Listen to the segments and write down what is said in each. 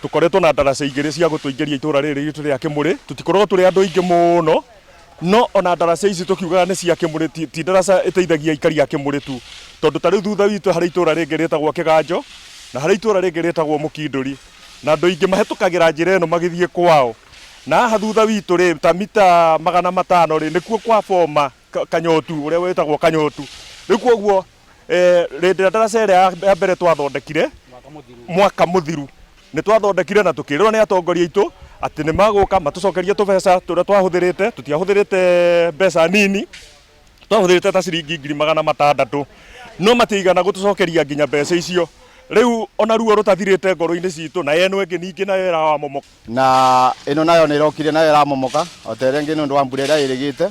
Tũkoretwo na ndaraca igĩrĩ cia gũtũingĩria itũra rĩrĩ ritũ rĩa Kĩmũrĩ. Tũtikoragwo tũrĩ andũ aingĩ mũno, no ona ndaraca ici tũkiugaga nĩ cia Kĩmũrĩ, ti ndaraca ĩteithagia aikari a Kĩmũrĩ tu, tondũ ta rĩu thutha witũ harĩ itũra rĩngĩ rĩtagwo Kĩganjo na harĩ itũra rĩngĩ rĩtagwo Mũkindũri, na andũ aingĩ mahĩtũkagĩra njĩra ĩno magĩthiĩ kwao. Na haha thutha witũ rĩ, ta mita 500 rĩ, nĩkuo kwa boma Kanyotu, ũrĩa wĩtagwo Kanyotu. Rĩu kwoguo hĩndĩ ĩrĩa ndaraca ĩrĩa ya mbere twathondekire mwaka mũthiru, nĩ twathondekire na tũkĩrĩrwo nĩ atongoria aitũ atĩ nĩ magũka matũcokerie tũbeca tũrĩa twahũthĩrĩte. Tũtiahũthĩrĩte mbeca nini, twahũthĩrĩte ta ciringi 600,000, no matiigana gũtũcokeria nginya mbeca icio. Rĩu ona ruo rũtathirĩte ngoro-inĩ citũ, na ĩno ĩngĩ ningĩ nayo ĩramomoka. Na ĩno nayo nĩ ĩrokire, nayo ĩramomoka o ta ĩrĩa ĩngĩ nĩ ũndũ wa mbura ĩrĩa ĩrĩgĩte,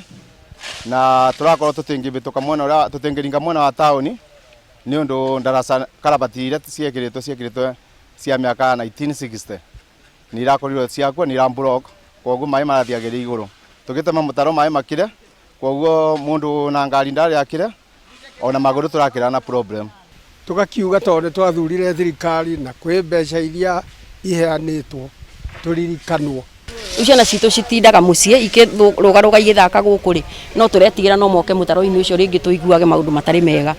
na tũrakorwo tũtingĩbĩtũka mwena ũrĩa, tũtingĩringa mwena wa taũni nĩ ũndũ ndaraca karabati iria ciekĩrĩtwo ciekĩrĩtwo cia mĩaka ya 1960 nĩ irakorirwo ciakua, nĩ ira block, koguo maĩ marathiagĩria igũrũ. Tũgĩtema mũtaro maĩ makire, koguo mũndũ na ngari ndarĩ akire, ona magũrũ tũrakĩra na problem. Tũgakiuga tondũ nĩ twathurire thirikari na kwĩ mbeca iria iheanĩtwo, tũririkanwo. Rĩu ciana citũ citindaga mũciĩ ikĩrũgarũga igĩthaka gũkũ rĩ, no tũretigĩra no moke mũtaro-inĩ ũcio rĩngĩ tũiguage maũndũ matarĩ mega.